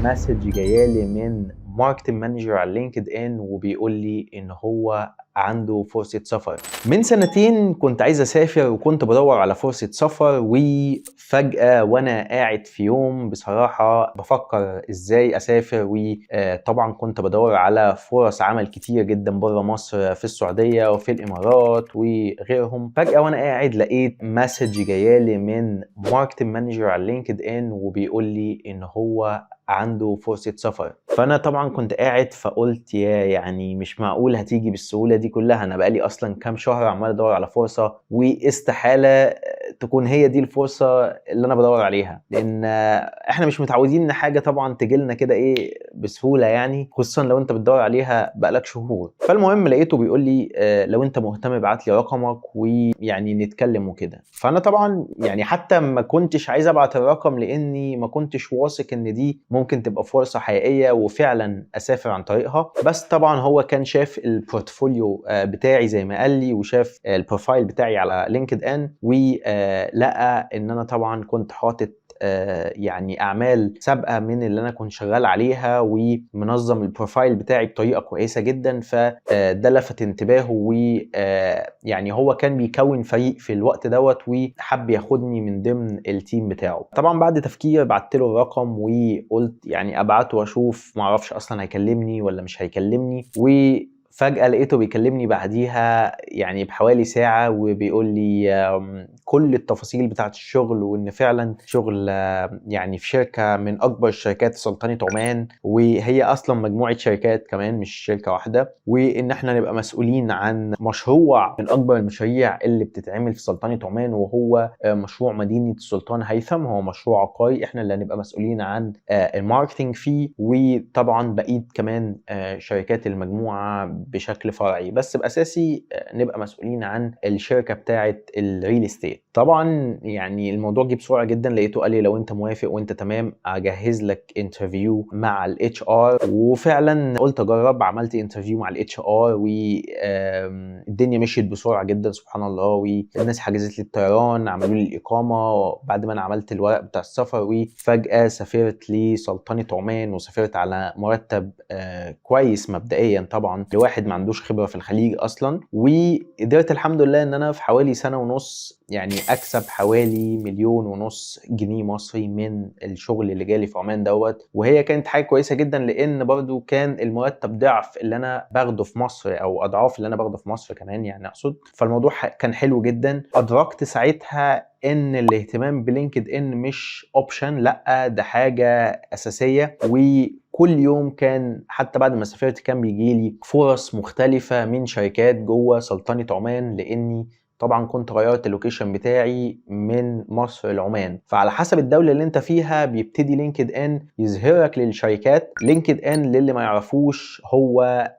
message جايالي من marketing manager على LinkedIn وبيقول لي ان هو عنده فرصة سفر. من سنتين كنت عايز اسافر وكنت بدور على فرصة سفر، وفجأة وانا قاعد في يوم بصراحة بفكر ازاي اسافر، وطبعا كنت بدور على فرص عمل كتير جدا بره مصر، في السعودية وفي الامارات وغيرهم. فجأة وانا قاعد لقيت message جايالي من marketing manager على LinkedIn وبيقول لي ان هو عنده فرصة سفر. فانا طبعا كنت قاعد فقلت يا يعني مش معقول هتيجي بالسهولة دي كلها، انا بقالي اصلا كام شهر عمال ادور على فرصة واستحالة تكون هي دي الفرصة اللي انا بدور عليها، لان احنا مش متعودين ان حاجة طبعا تجيلنا كده ايه بسهولة يعني، خصوصا لو انت بتدور عليها بقالك شهور. فالمهم لقيته بيقول لي لو انت مهتم ابعت لي رقمك ويعني نتكلم وكده. فانا طبعا يعني حتى ما كنتش عايز ابعت الرقم لاني ما كنتش واثق ان دي ممكن تبقى فرصة حقيقية وفعلا اسافر عن طريقها. بس طبعا هو كان شاف ال portfolio بتاعي زي ما قال لي، وشاف ال profile بتاعي على LinkedIn، ولقى ان انا طبعا كنت حاطط يعني اعمال سابقه من اللي انا كنت شغال عليها ومنظم ال profile بتاعي بطريقة كويسة جدا. فده لفت انتباهه، ويعني هو كان بيكون فريق في الوقت دوت وحب ياخدني من ضمن ال team بتاعه. طبعا بعد تفكير بعت له الرقم وقلت يعني ابعته واشوف، معرفش اصلا هيكلمني ولا مش هيكلمني. وفجأة لقيته بيكلمني بعديها يعني بحوالي ساعة وبيقول لي كل التفاصيل بتاعة الشغل، وإن فعلا شغل يعني في شركة من أكبر الشركات في سلطنة عمان، وهي أصلا مجموعة شركات كمان مش شركة واحدة، وإن إحنا نبقى مسؤولين عن مشروع من أكبر المشاريع اللي بتتعمل في سلطنة عمان، وهو مشروع مدينة السلطان هيثم. هو مشروع عقاري، إحنا اللي هنبقى مسؤولين عن ال marketing فيه، وطبعا بقية كمان شركات المجموعة بشكل فرعي، بس بأساسي نبقى مسؤولين عن الشركة بتاعة ال real estate. طبعا يعني الموضوع جه بسرعة جدا، لقيته قال لي لو انت موافق وانت تمام اجهز لك interview مع ال HR، وفعلا قلت اجرب. عملت interview مع ال HR والدنيا مشيت بسرعة جدا سبحان الله، والناس حجزت لي الطيران، عملوا لي الاقامة بعد ما انا عملت الورق بتاع السفر، وفجاة سافرت لسلطنه عمان، وسافرت على مرتب كويس مبدئيا طبعا لواحد ما عندوش خبره في الخليج اصلا. وقدرت الحمد لله ان انا في حوالي سنة ونص يعني اكسب حوالي 1.5 مليون جنيه مصري من الشغل اللي جالي في عمان دوت. وهي كانت حاجة كويسة جدا، لان برضو كان المرتب ضعف اللي انا باخده في مصر او اضعاف اللي انا باخده في مصر كمان يعني اقصد. فالموضوع كان حلو جدا. ادركت ساعتها ان الاهتمام ب LinkedIn مش option، لا ده حاجة اساسيه. وكل يوم كان حتى بعد ما سافرت كان بيجي لي فرص مختلفة من شركات جوه سلطنة عمان، لاني طبعا كنت غيرت ال location بتاعي من مصر لعمان. فعلى حسب الدولة اللي انت فيها بيبتدي LinkedIn يظهرك للشركات. LinkedIn للي ما يعرفوش هو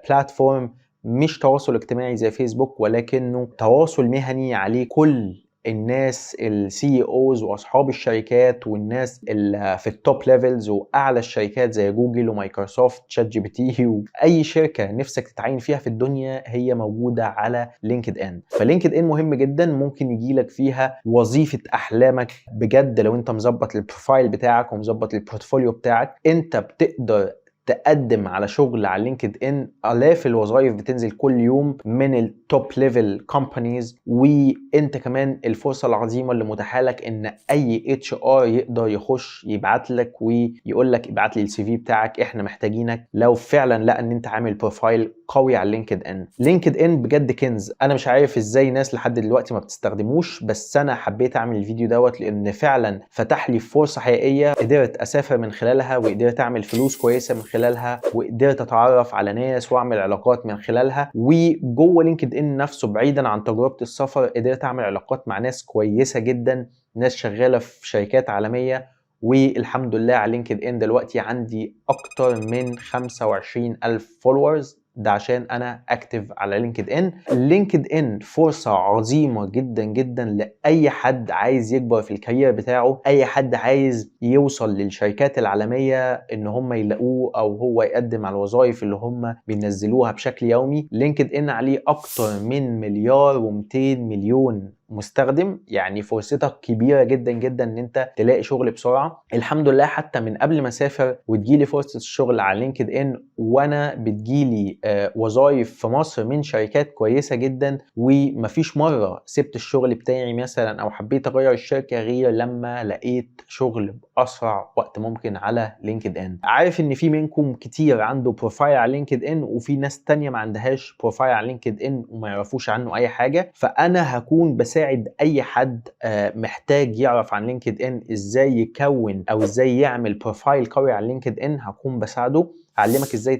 platform مش تواصل اجتماعي زي فيسبوك، ولكنه تواصل مهني عليه كل الناس ال CEOs واصحاب الشركات والناس اللي في ال top levels واعلى الشركات زي جوجل ومايكروسوفت، ChatGPT، واي شركة نفسك تتعين فيها في الدنيا هي موجودة على LinkedIn. ف LinkedIn مهم جدا، ممكن يجي لك فيها وظيفة احلامك بجد لو انت مظبط ال profile بتاعك ومظبط ال portfolio بتاعك. انت بتقدر تقدم على شغل على LinkedIn، الاف الوظائف بتنزل كل يوم من ال top level companies. وانت كمان الفرصة العظيمة اللي متاحة لك ان اي HR يقدر يخش يبعت لك ويقول لك ابعت لي ال CV بتاعك، احنا محتاجينك، لو فعلا لقى ان انت عامل profile قوي على LinkedIn. LinkedIn بجد كنز، انا مش عارف ازاي ناس لحد دلوقتي ما بتستخدموش، بس انا حبيت اعمل الفيديو دوت لان فعلا فتح لي فرصة حقيقية قدرت اسافر من خلالها، وقدرت اعمل فلوس كويسة من خلالها، وقدرت اتعرف على ناس واعمل علاقات من خلالها. وجوه LinkedIn نفسه بعيدا عن تجربه السفر قدرت اعمل علاقات مع ناس كويسة جدا، ناس شغالة في شركات عالميه. والحمد لله على LinkedIn دلوقتي عندي اكتر من 25 الف followers، ده عشان انا active على LinkedIn. LinkedIn فرصة عظيمة جدا جدا لاي حد عايز يكبر في ال career بتاعه، اي حد عايز يوصل للشركات العالمية ان هم يلاقوه او هو يقدم على الوظائف اللي هم بينزلوها بشكل يومي. LinkedIn عليه اكتر من 1.2 مليار مستخدم، يعني فرصتك كبيرة جدا جدا ان انت تلاقي شغل بسرعة. الحمد لله حتى من قبل ما اسافر وتجيلي فرصة الشغل على LinkedIn، وانا بتجيلي وظايف في مصر من شركات كويسة جدا، ومفيش مرة سبت الشغل بتاعي مثلا او حبيت اغير الشركة غير لما لقيت شغل باسرع وقت ممكن على LinkedIn. عارف ان في منكم كتير عنده profile على LinkedIn، وفي ناس تانية ما عندهاش profile على LinkedIn وما يعرفوش عنه اي حاجة، فانا هكون بساعد اي حد محتاج يعرف عن LinkedIn ازاي يكون او ازاي يعمل profile قوي على LinkedIn. هكون بساعده، هعلمك ازاي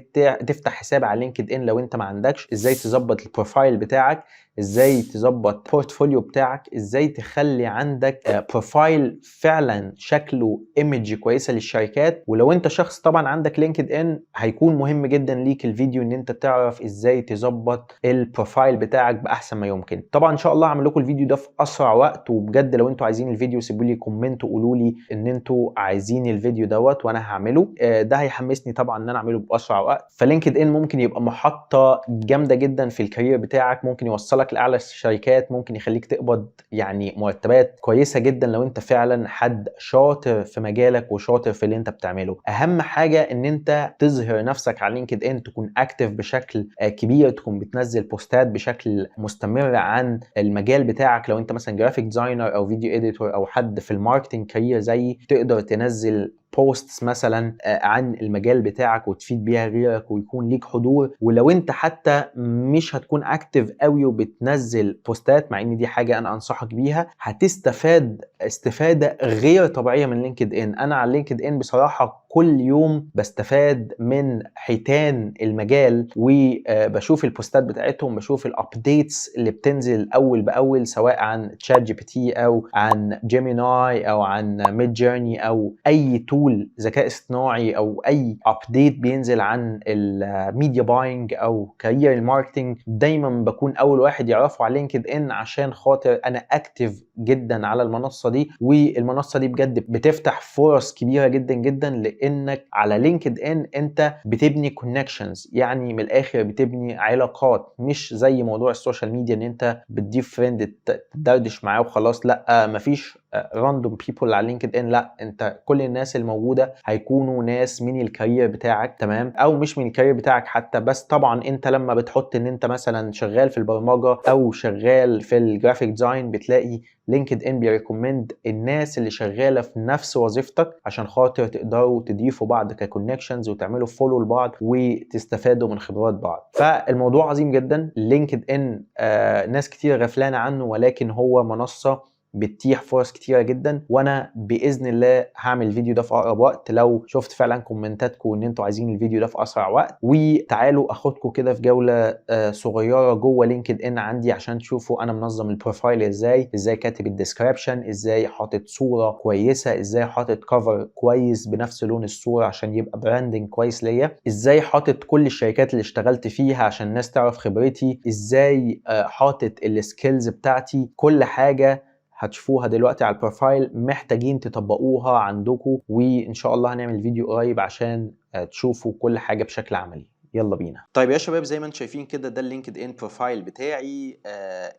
تفتح حساب على LinkedIn لو انت ما عندكش، ازاي تظبط ال profile بتاعك، ازاي تظبط portfolio بتاعك، ازاي تخلي عندك profile فعلا شكله image كويسة للشركات. ولو انت شخص طبعا عندك LinkedIn هيكون مهم جدا ليك الفيديو ان انت تعرف ازاي تظبط ال profile بتاعك باحسن ما يمكن. طبعا ان شاء الله هعمل لكم الفيديو ده في اسرع وقت، وبجد لو انتوا عايزين الفيديو سيبوا لي comment وقولوا لي ان انتوا عايزين الفيديو دوت وانا هعمله. ده هيحمسني طبعا ان انا اعمله باسرع وقت. ف LinkedIn ممكن يبقى محطة جامدة جدا في ال career بتاعك، ممكن يوصلك لاعلى الشركات، ممكن يخليك تقبض يعني مرتبات كويسة جدا لو انت فعلا حد شاطر في مجالك وشاطر في اللي انت بتعمله. اهم حاجة ان انت تظهر نفسك على LinkedIn، تكون active بشكل كبير، تكون بتنزل بوستات بشكل مستمر عن المجال بتاعك. لو انت مثلا graphic designer او video editor او حد في ال marketing career زيي، تقدر تنزل posts مثلا عن المجال بتاعك وتفيد بيها غيرك ويكون ليك حضور. ولو انت حتى مش هتكون active قوي وبتنزل بوستات، مع ان دي حاجة انا انصحك بيها، هتستفاد استفاده غير طبيعية من LinkedIn. انا على LinkedIn بصراحة كل يوم بستفاد من حيتان المجال، وبشوف البوستات بتاعتهم، بشوف ال updates اللي بتنزل اول باول، سواء عن ChatGPT او عن Gemini او عن Midjourney او اي tool ذكاء اصطناعي او اي update بينزل عن ال media buying او career ال marketing. دايما بكون اول واحد يعرفه على LinkedIn عشان خاطر انا active جدا على المنصة دي. والمنصه دي بجد بتفتح فرص كبيرة جدا جدا، لانك على LinkedIn انت بتبني connections، يعني من الاخر بتبني علاقات، مش زي موضوع ال social media ان انت بتضيف friend تدردش معاه وخلاص. لا، مفيش random people على LinkedIn، لا، انت كل الناس الموجودة هيكونوا ناس من ال career بتاعك، تمام، او مش من ال career بتاعك حتى. بس طبعا انت لما بتحط ان انت مثلا شغال في البرمجة او شغال في ال graphic design، بتلاقي LinkedIn بي recommend الناس اللي شغالة في نفس وظيفتك عشان خاطر تقدروا تضيفوا بعض ك connections وتعملوا follow لبعض وتستفادوا من خبرات بعض. فالموضوع عظيم جدا. LinkedIn ناس كتير غفلانه عنه، ولكن هو منصة بتتيح فرص كتيرة جدا. وانا باذن الله هعمل الفيديو ده في اقرب وقت لو شفت فعلا كومنتاتكم ان انتوا عايزين الفيديو ده في اسرع وقت. وتعالوا اخدكم كده في جولة صغيرة جوه LinkedIn عندي عشان تشوفوا انا منظم ال profile ازاي، ازاي كاتب ال description، ازاي حاطط صوره كويسه، ازاي حاطط cover كويس بنفس لون الصورة عشان يبقى branding كويس ليا، ازاي حاطط كل الشركات اللي اشتغلت فيها عشان الناس تعرف خبرتي، ازاي حاطط ال skills بتاعتي. كل حاجة هتشوفوها دلوقتي على ال profile محتاجين تطبقوها عندكم، وان شاء الله هنعمل فيديو قريب عشان تشوفوا كل حاجة بشكل عملي. يلا بينا. طيب يا شباب، زي ما انتم شايفين كده ده ال LinkedIn profile بتاعي.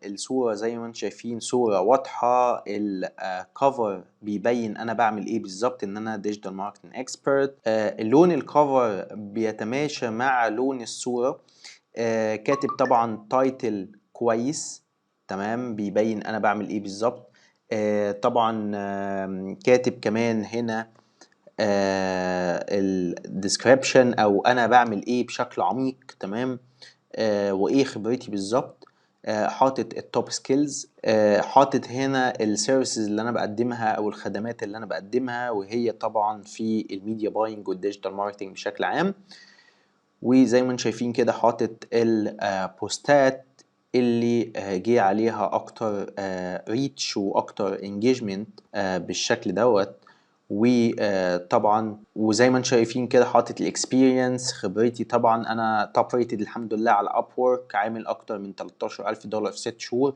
الصورة زي ما انتم شايفين صوره واضحه، ال cover بيبين انا بعمل ايه بالظبط، ان انا digital marketing expert. اللون ال cover بيتماشى مع لون الصوره. كاتب طبعا title كويس، تمام، بيبين انا بعمل ايه بالظبط. طبعا كاتب كمان هنا ال description او انا بعمل ايه بشكل عميق، تمام، وايه خبرتي بالظبط. حاطط ال top skills، حاطط هنا ال services اللي انا بقدمها او الخدمات اللي انا بقدمها، وهي طبعا في ال media buying وال digital marketing بشكل عام. وزي ما انتم شايفين كده حاطط البوستات اللي جه عليها اكتر reach واكتر engagement بالشكل دوت. وطبعا وزي ما انتم شايفين كده حاطط ال experience، خبرتي. طبعا انا top rated الحمد لله على Upwork، عامل اكتر من 13000 دولار في 6 شهور،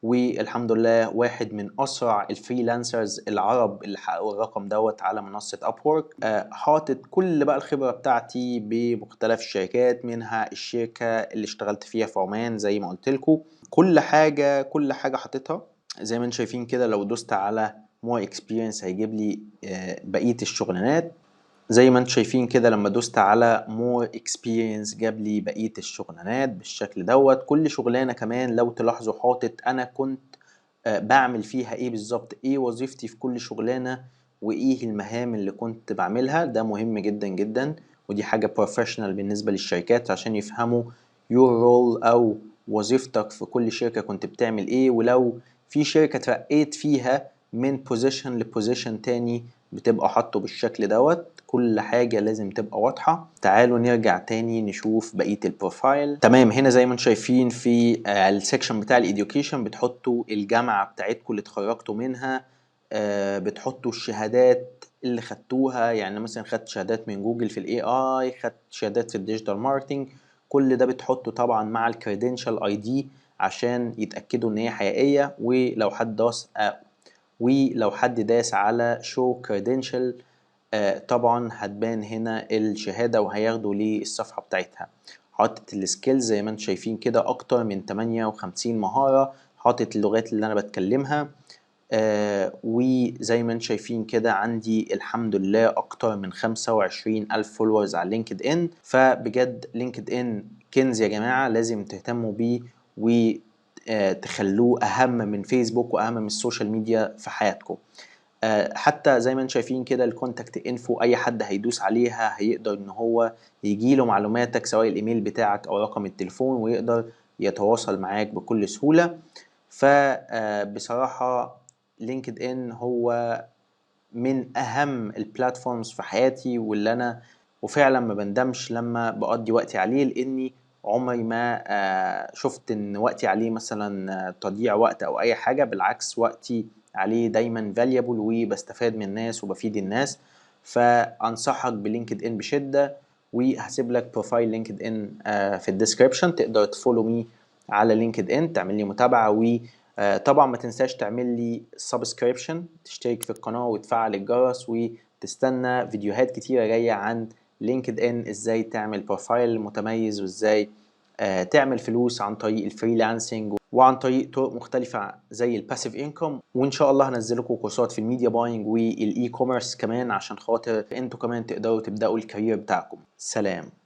والحمد لله واحد من اسرع ال freelancers العرب اللي حققوا الرقم دوت على منصة Upwork. حاطط كل بقى الخبرة بتاعتي بمختلف الشركات، منها الشركة اللي اشتغلت فيها في عمان زي ما قلت لكم. كل حاجة كل حاجة حاططها. زي ما انتم شايفين كده لو دوست على more experience هيجيب لي بقية الشغلانات. زي ما انتم شايفين كده لما دوست على more experience جاب لي بقية الشغلانات بالشكل دوت. كل شغلانة كمان لو تلاحظوا حاطط انا كنت بعمل فيها ايه بالظبط، ايه وظيفتي في كل شغلانة، وايه المهام اللي كنت بعملها. ده مهم جدا جدا، ودي حاجة professional بالنسبة للشركات عشان يفهموا your role او وظيفتك في كل شركة كنت بتعمل ايه. ولو في شركة ترقيت فيها من position ل position تاني بتبقى حاطه بالشكل دوت. كل حاجة لازم تبقى واضحة. تعالوا نرجع تاني نشوف بقية ال profile. تمام، هنا زي ما انتم شايفين في ال section بتاع ال education بتحطوا الجامعة بتاعتكم اللي اتخرجتوا منها، بتحطوا الشهادات اللي خدتوها، يعني مثلا خدت شهادات من جوجل في ال AI، خدت شهادات في ال digital marketing، كل ده بتحطه طبعا مع ال credential ID عشان يتاكدوا ان هي حقيقيه. ولو حد داس على show credential طبعا هتبان هنا الشهادة وهياخدوا للصفحه بتاعتها. حاطط ال skills زي ما انتم شايفين كده اكتر من 58 مهارة، حاطط اللغات اللي انا بتكلمها، وزي ما انتم شايفين كده عندي الحمد لله اكتر من 25 الف followers على LinkedIn. فبجد LinkedIn كنز يا جماعة، لازم تهتموا بيه وتخلوه اهم من فيسبوك واهم من ال social media في حياتكم. حتى زي ما انتم شايفين كده ال contact info اي حد هيدوس عليها هيقدر ان هو يجيله معلوماتك سواء الايميل بتاعك او رقم التليفون، ويقدر يتواصل معاك بكل سهولة. فبصراحة LinkedIn هو من اهم ال platforms في حياتي، واللي انا وفعلا ما بندمش لما بقضي وقتي عليه، لاني عمري ما شفت ان وقتي عليه مثلا تضييع وقت او اي حاجة. بالعكس، وقتي عليه دايما valuable وبستفاد من الناس وبفيد الناس. فانصحك ب LinkedIn بشدة، وهسيب لك profile LinkedIn في ال description، تقدر ت follow me على LinkedIn، تعمل لي متابعة. وطبعا ما تنساش تعمل لي subscription، تشترك في القناة وتفعل الجرس، وتستنى فيديوهات كتيرة جاية عن LinkedIn، ازاي تعمل profile متميز، وازاي تعمل فلوس عن طريق ال freelancing وعن طريق طرق مختلفة زي ال passive income. وان شاء الله هنزل لكم كورسات في ال media buying وال e-commerce كمان عشان خاطر انتوا كمان تقدروا تبداوا ال career بتاعكم. سلام.